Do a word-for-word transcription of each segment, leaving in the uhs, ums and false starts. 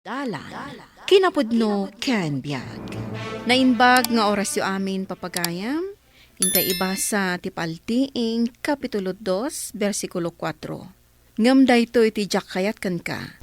Dalan, kinapudno ken biag. Naimbag nga orasyo amin, papagayam. Intay ibasa ti Paltiing, Kapitulo dos, bersikulo kuatro. Ngem daytoy ti diak kayat kenka.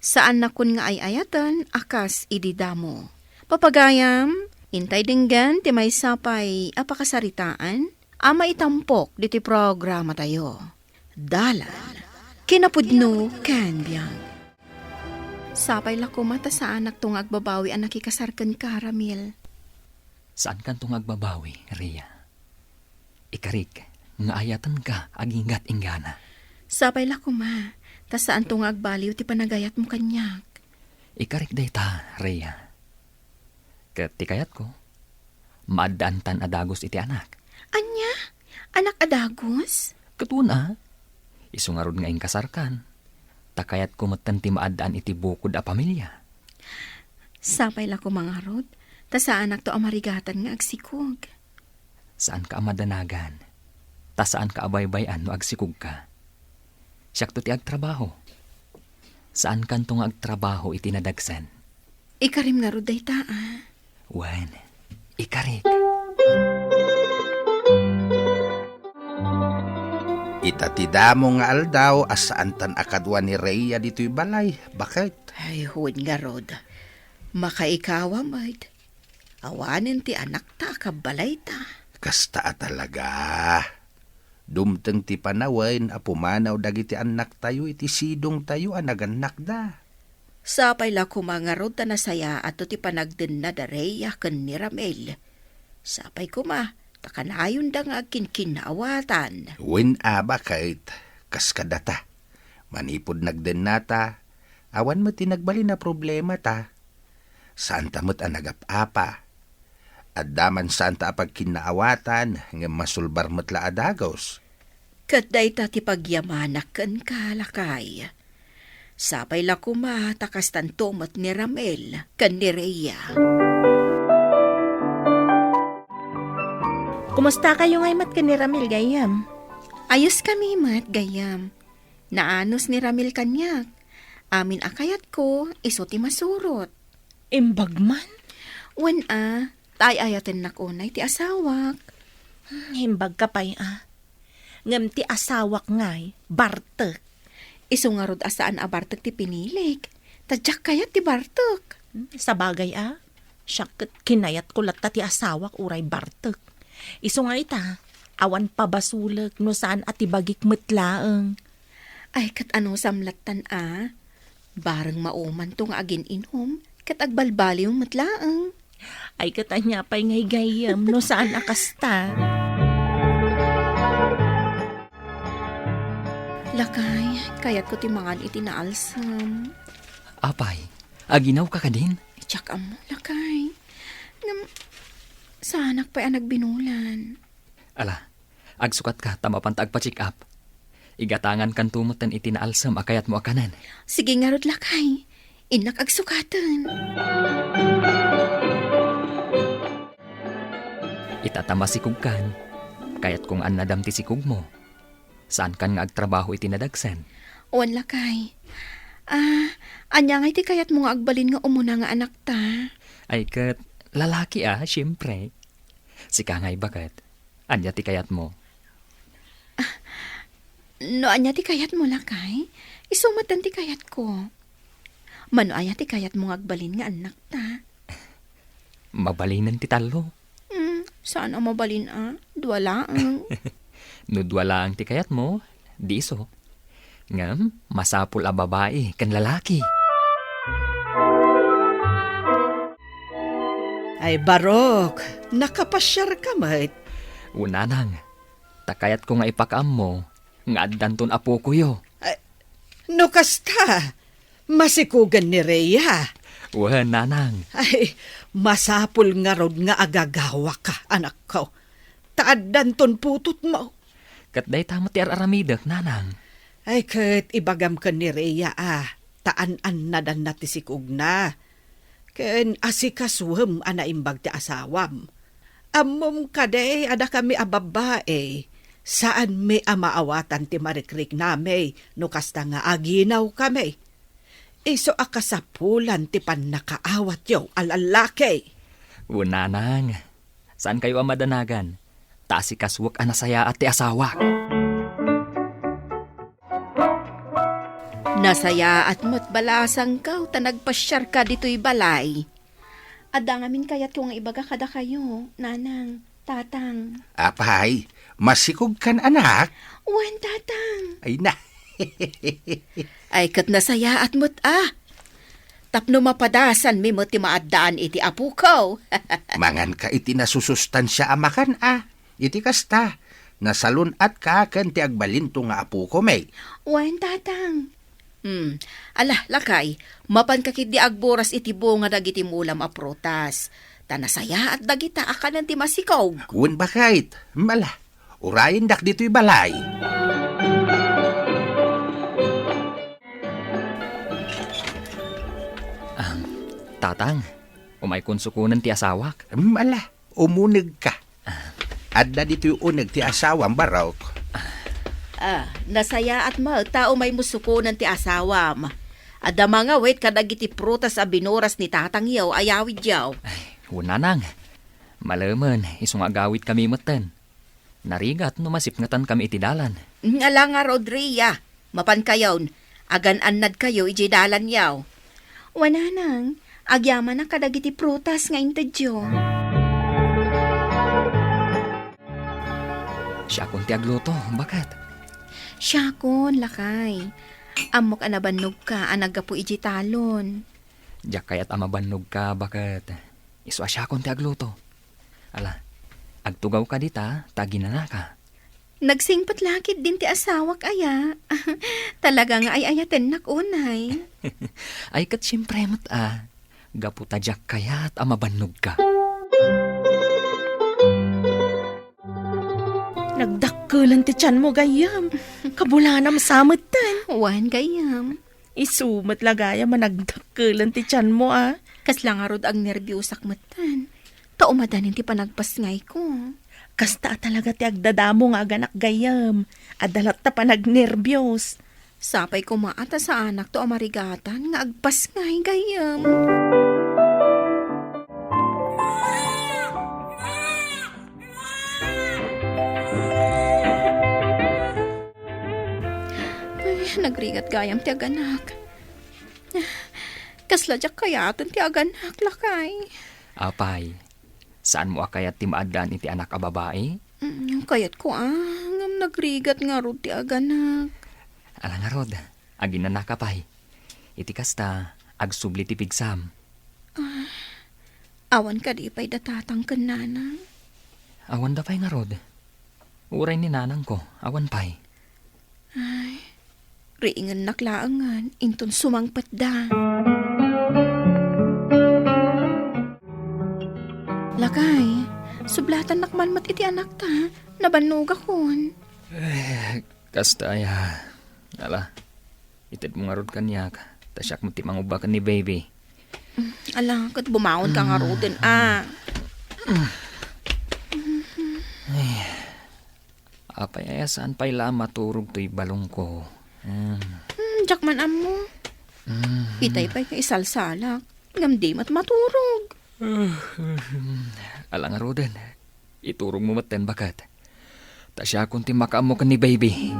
Saannakon nga ay-ayaten a kas idi damo. Papagayam, intay denggen ti maysa pay a pakasaritaan a maitampok ditoy programatayo. Dalan, kinapudno ken biag. Sapay la koma ta saanakto nga agbabawi a nakikasar kenka, Ramil. Saankanto nga agbabawi, Rhea. Ikarik nga ayatenka agingga-inggana. Sapay la koma ta saanto nga agbaliw ti panagayatmo kaniak. Ikarik dayta, Rhea. Ket ti kayatko, maaddaantan a dagus iti anak. Ania? Anak a dagus? Ket wen a, isu ngarud nga inkasarkan, ta kayatko metten ti maaddaan iti bukod a pamilia. Sapay la koma ngarud, ta saanakto a marigatan nga agsikog. Saanka a madanagan, ta saanka a baybay-an no agsikogka. Siakto ti agtrabaho. Saankanto nga agtrabaho iti nadagsen. Ikarim ngarud dayta, a? Wen, ikarik. Ita ti damo nga aldaw a saantan a kadua ni Rhea ditoy balay. Baket? Ay, wen ngarud. Makaikawa met. Awanen ti anakta a kabbalayta. Kasta a talaga. Dumteng ti panawen a pumanaw dagiti annaktayo iti sidongtayo a nagannakda. Sapay la koma ngarud ta nasayaatto ti panagdenna da Rhea ken ni Ramil. Sapay koma ta kanayonda nga agkinkinnaawatan. Wen a, baket, kas kadata. Manipud nagdennata, awan met ti nagbalin a problemata. Saanta met a nagap-apa. Adda man saanta a pagkinnaawatan, ngem masulbar met la a dagus. Ket dayta ti pagyamanak kenka, lakay. Sapay la koma ta kastanto met ni Ramil ken ni Rhea. Kumustakayo ngay met ken ni Ramil, gayyem? Ayoskami met, gayyem. Naanus ni Ramil kaniak. Amin a kayatko, isu ti masurot. Imbag man? Wen a, ta ay-ayatennak unay ti asawak. Hmm, imbagka pay a. Ngem ti asawak ngay, bartek. Isu ngarud a saan a bartek ti pinilik. Ta diak kayat ti bartek. Hmm, sabagay a. Siak ket kinayatko latta ti asawak uray bartek. Isu nga ita, awan pabasolek no saan a ti bagik met laeng. Ay, ket anusam lattan a? Bareng maumanto nga agin-inom, ket agbalbaliw met laeng. Ay, ket ania pay nga gayyem no saan a kasta? Lakay, kayatko ti mangan iti naalsem. Apay, aginawka kadin? Diak ammo, lakay. Ngem, saanak pay a nagbinulan. Ala, agsukatka ta mapanta agpa-check up. Igatangankanto metten iti naalsem a kayatmo a kanen. Sige ngarud, lakay. Innak agsukaten. Ita ta masikogkan, kayatko nga annadam ti sikogmo. Saankan nga agtrabaho iti nadagsen? Wen, lakay. Ah, ania ngay ti kayatmo nga agbalin nga umuna nga anakta? Ay, ket lalaki a, siempre. Sika ngay, baket. Ania ti kayatmo? No ania ti kayatmo, lakay, isu metten ti kayatko. Mano aya ti kayatmo nga agbalin nga annakta? Mabalinen ti tallo. Hmm, saan a mabalin a? Dua laeng. No dua laeng ti kayatmo, di isu. Ngem, masapul a babai ken lalaki. Ay, Barok, nakapasiarka met. Wen, nanang, ta kayatko nga ipakaammo nga addanton apokoyo. Ay, no kasta, masikogen ni Rhea. Wen, nanang. Ay, masapul ngarud nga agagawaka, anakko. Ta addanton putotmo. Ket dayta met ti ar-aramidek, nanang. Ay, ket ibagam ken ni Rhea a, ta an-annadanna ti sikogna. Ken asikasuem a naimbag ti asawam. Ammom kadi a dakami a babbai, saanmi a maawatan ti marikriknami no kasta nga aginawkami. isu a kasapulan ti pannakaawatyo a lallaki. Wen, nanang, saankayo a madanagan, ta asikasuek a nasayaat ti asawak. Nasayaat met balasangko ta nagpasiarka ditoy balay. Adda ngamin kayatko nga ibaga kadakayo, nanang, tatang. Apay, masikogkan, anak? Wen, tatang. Ay na. Ay, ket nasayaat met, a. Tapno mapadasanmi met ti maaddaan iti apoko. Manganka iti nasusustansia a makan, a. Iti kasta, nasalun-atka ken ti agbalinto nga apoko, May. Wen, tatang. Hmm. Ala, lakay, mapanka ketdi agburas iti bunga dagiti mulam a prutas. Ta nasayaat dagita a kanen ti masikog. Wen, baket. Hmm, ala, urayendak ditoy balay. Ah, tatang, umaykon sukonen ti asawak. Hmm, ala, umunegka. Adda ditoy uneg ti asawam, barok. Ah, nasayaat met ta umaymo sukonen ti asawam. Adda mangawit kadagiti prutas a binuras ni tatangyo a yawidyo. Ay, wen, nanang. Malemen, isu nga agawitkami metten. Narigat no masipngetanmi iti dalan. Ala ngarud, Ria, mapankayon, agan-annadkayo idiay dalanyo. Wen, nanang, agyamanak kadagiti prutas nga intedyo. Siakon ti agluto, baket. Siakon, lakay. Ammok a nabannogka a naggapu idiay talon. Diak kayat a mabannogka, baket. Isu a siakon ti agluto. Ala, agtugawka dita, ta aginanaka. Nagsingpet la ketdin ti asawak aya. Talaga nga ay-ayatennak unay. Ay, ket siempre met, a. Gapu ta diak kayat a mabannogka. Nagdakkelen ti tianmo, gayyem. Kabulanam sa metten. Wen, gayyem. Isu met la gayam a nagdakkelen ti tianmo, a. Kasla ngarud agnerbiosak metten. Ta umadanin ti panagpasngayko. Kasta a talaga ti agdadamo nga aganak, gayyem. Adda latta panagnerbios. Sapay koma a ta saanakto a marigatan nga agpasngay, gayyem. Ay, nagrigat gayam ti aganak. Kasla diak kayaten ti aganak, lakay. Apay, saanmo a kayat ti maaddaan iti anak a babai? Mm, kayatko, a, ngem nagrigat ngarud ti aganak. Ala ngarud, aginanaka pay. Iti kasta, agsubli ti pigsam. Ah, awan kadi pay da tatang ken nanang? Awanda pay ngarud. Uray ni nanangko, awan pay. Ay, riingennak laengen, inton sumangpetda. Lakay, sublatannak man met iti anakta, nabannogakon. Eh, kasta aya. Ala, itedmo ngarud kaniak, ta siak met ti mangubba ken ni baby. Ala, ket bumaonka ngaruden, a. Ay, apay aya saan pay la a maturog toy balongko? Hmm. Hmm, diak man ammo. Hmm. Itay pay nga isalsalak, ngem di met maturog. Ala ngaruden. Iturogmo metten, baket. Ta siakon ti makaammo ken ni baby.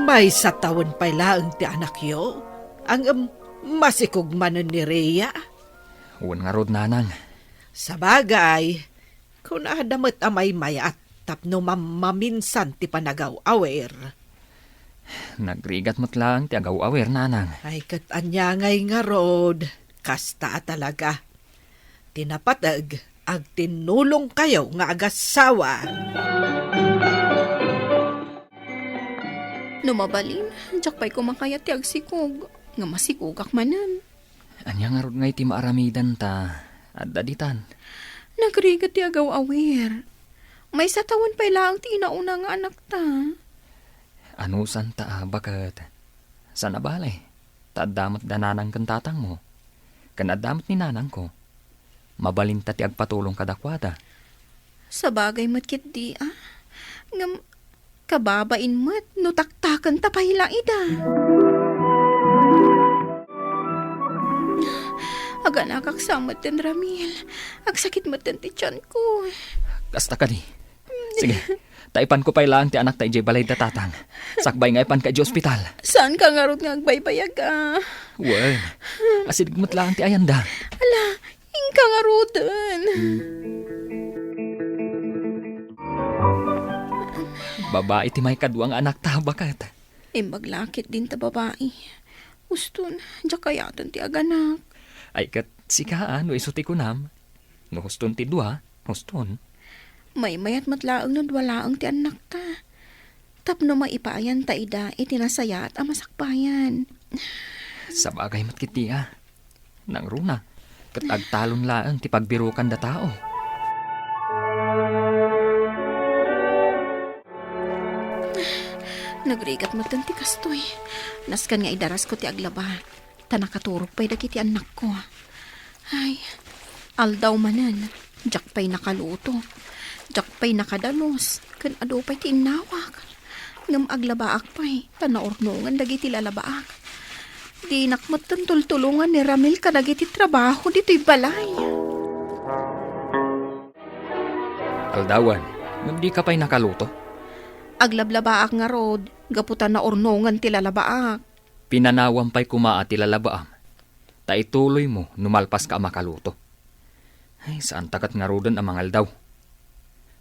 Maysa tawen pay laeng ti anakyo, ngem masikog manen ni Rhea. Wen ngarud, nanang. Sabagay, kunada met a maymayat tapno mammaminsan ti panagaw-awir. Nagrigat met laeng ti agaw-awir, nanang. Ay, ket ania ngay ngarud, kasta a talaga. Ti napateg, agtinnulongkayo nga agassawa. No mabalin, diak pay koma kayat ti agsikog, nga masikogak manen. Ania ngarud ngay ti maaramidanta? Adda ditan. Nagrigat ti agaw-awir. Maysa tawen pay laeng ti inauna nga anakta. Anusanta a baket. Saan a bale, ta adda met da nanang ken tatangmo. Ken adda met ni nanangko. Mabalinta ti agpatulong kadakuada. Sabagay met ketdi a. Ngem kababain met no taktakenta pay la ida. Aganakak sa metten, Ramil. Agsakit metten ti tianko. Kasta kadi. Sige, ta ipanko pay laeng ti anakta idiay balay da tatang. Sakbay nga ipanka idiay ospital. Saanka ngarud nga agbaybayag a? Wen, asideg met laeng ti ayanda. Ala, inka ngaruden. Babai ti maikadua nga anakta, baket. Imbag la ketdin ta babai. Huston, diak kayaten ti aganak. Ay, ket sika, a, no isu ti kunam. No huston ti dua, huston. Maymayat met laeng no dua laeng ti annakta. Tapno maipaayan ta ida iti nasayaat a masakbayan. Sabagay met ketdi a. Nangruna, ket agtalon laeng ti pagbirokanda tao. Nagrigat metten ti kastoy. Nasken nga idarasko ti aglaba. Ta nakaturog pay dagiti annakko. Ay, aldaw manen, diak pay nakaluto. Diak pay nakadalus, ken adu pay ti innawak. Ngem aglabaak pay, ta naurnongan dagiti lalabaak. Dinak metten tultulongan ni Ramil kadagiti trabaho ditoy balay. Aldawan, ngem dika pay nakaluto? Aglablabaak ngarud, gapu ta naurnongan ti lalabaak. Pinanawam pay koma a ti lalabaam, ta ituloymo no malpaska a makaluto. Ay, saanta ket ngaruden a mangaldaw.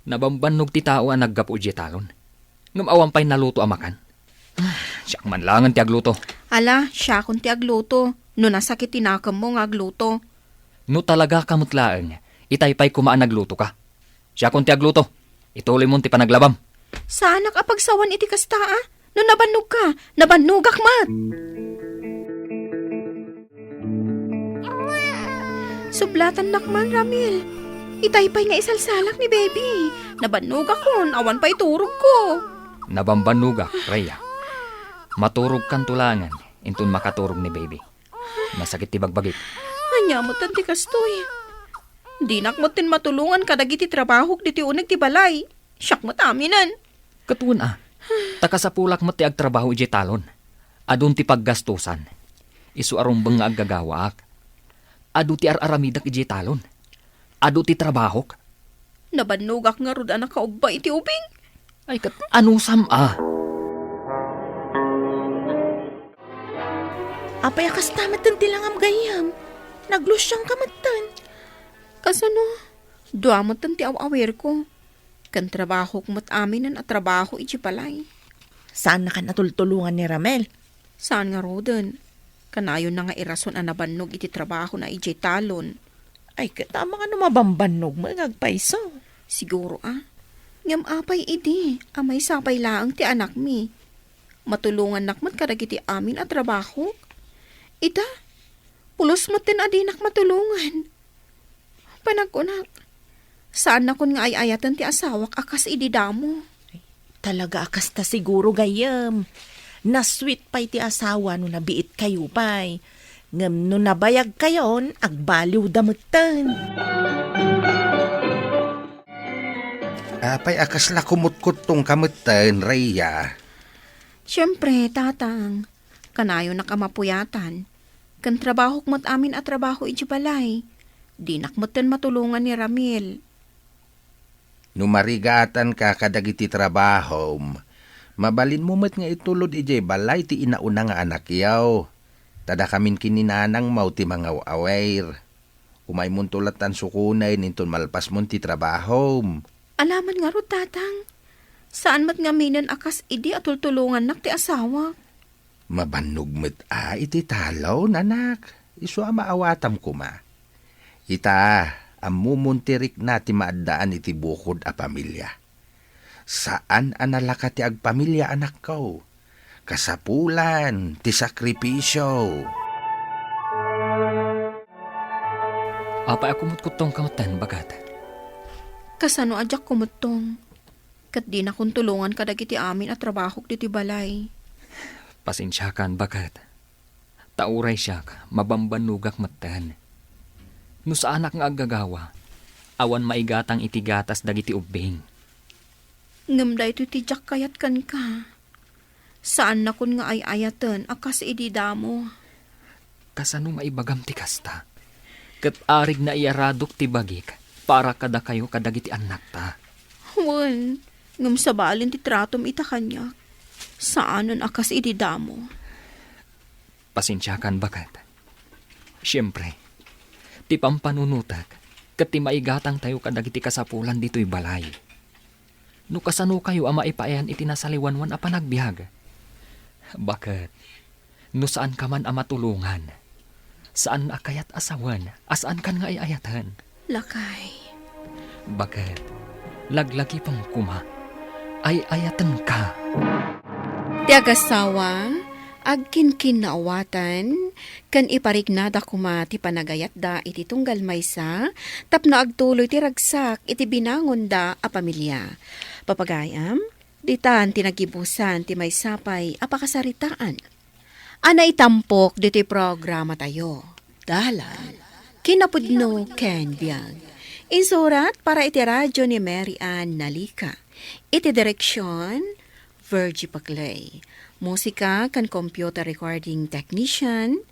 Nabambannog ti tao a naggapu idiay talon. Ngem awan pay naluto a makan. Ah, siak man laengen ti agluto. Ala, siakon ti agluto. No nasakit ti nakemmo nga agluto. No talagaka met laeng, itay pay koma a naglutoka. Siakon ti agluto. Ituloymon ti panaglabam. Saanak a pagsawan iti kasta a? No nabannogka, nabannogak met. Sublatannak man, Ramil. Itay pay nga isalsalak ni Baby. Nabannogakon, awan pay turogko. Nabambannogak, Rhea. Maturogkanto laengen inton makaturog ni Baby. Nasakit ti bagbagik. Ania met ti kastoy? Dinak met ten matulongan kadagiti trabahok ditoy uneg ti balay. Siak met aminen. Ket wen a, ta kasapulak met ti agtrabaho idiay talon. Adun ti paggastosan. Isu a rumbeng nga aggagawaak. Adu ti ar-aramidek idiay talon. Adu ti trabahok. Nabannogak ngarud a nakaubba iti ubing. Ay, ket anusam a? Apay a kasta metten ti langam gayyem? Naglusiangka metten. Kasano? Dua metten ti aw-awirko. Ken trabahok met aminen a trabaho iti balay. Saannakan a tultulongan ni Ramel? Saan ngaruden. Kanayonna nga irason a nabannog iti trabahona idiay talon. Ay, ket amangan no mabambannog met nga agpayso. Siguro a. Ngem apay idi a maysa pay laeng ti anakmi? Matulongannak met kadagiti amin a trabahok. Ita, pulos metten a dinak matulongan. Panagkunak, saannakon nga ay-ayaten ti asawak a kas idi damo. Talaga a kasta siguro, gayyem. Nasweet pay ti asawa no nabiitkayo pay. Ngem no nabayagkayon, agbaliwda metten. Apay a kasla kumutkuttongka metten, Rhea? Siempre, Tatang. Kanayonnak a mapuyatan. Ken trabahok met amin a trabaho idiay balay. Dinak metten matulongan ni Ramil. No marigatanka kadagiti trabahom, mabalinmo met nga itulod idiay balay ti inauna nga anakyaw. Ta dakamin ken ni nanangmo ti mangaw-awir. Umaymonto lattan sukonen inton malpasmon ti trabahom. Alaman ngarud, Tatang. Saan met ngaminen a kas idi a tultulongannak ti asawak. Mabannog met a iti talon, anak. Isu a maawatam koma. Ita, ammomon ti rikna ti maaddaan iti bukod a pamilia. Saan a nalaka ti agpamilia, anakko. Kasapulan ti sakripisio. Apay a kumutkuttongka metten, baket? Kasano a diak kumuttong? Ket dinakon tulongan kadagiti amin a trabahok ditoy balay. Pasensiakan, baket. Ta uray siak, mabambannogak metten. No saanak nga aggagawa, awan maigatang iti gatas dagiti ubbing. Ngem daytoy ti diak kayat kenka. Saannakon nga ay-ayaten a kas idi damo. Kasano maibagam ti kasta? Ket arig naiyaradok ti bagik para kadakayo kadagiti annakta. Wen, ngem sabalen ti tratom ita kaniak. Saanen a kas idi damo. Pasensiakan, baket. Siempre, ti pampanunotek ket ti maigatangtayo kadagiti kasapulan ditoy balay. No kasanokayo a maipayan iti nasaliwanwan a panagbiag? Baket, no saanka man a matulongan, saan a kayat a sawen a saankan nga ay-ayaten. Lakay. Baket, laglagipem koma, ay-ayatenka. Ti agasawa, agkinkinnaawatan, ken iparignada koma ti panagayatda iti tunggal maysa tapno agtuloy ti ragsak iti binangonda a pamilia. Papagayam, ditan ti naggibusan ti maysa pay a pakasaritaan a naitampok ditoy programatayo, Dalan, Kinapudno ken Biag. Insurat para iti radyo ni Mary Ann Nalica. Iti direksyon, Virgie Paclay. Musika ken computer recording technician,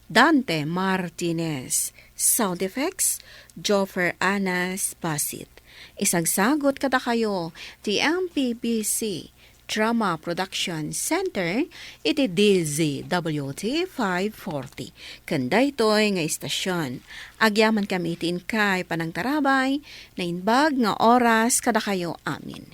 Dante Martinez. Sound effects, Joffer Anas Basit. Isagsagut kadakayo ti M P B C Drama Production Center iti D Z W T five forty. Ken daytoy nga istasyon, agyamankami iti inkay panangtarabay, naimbag nga oras kadakayo amin.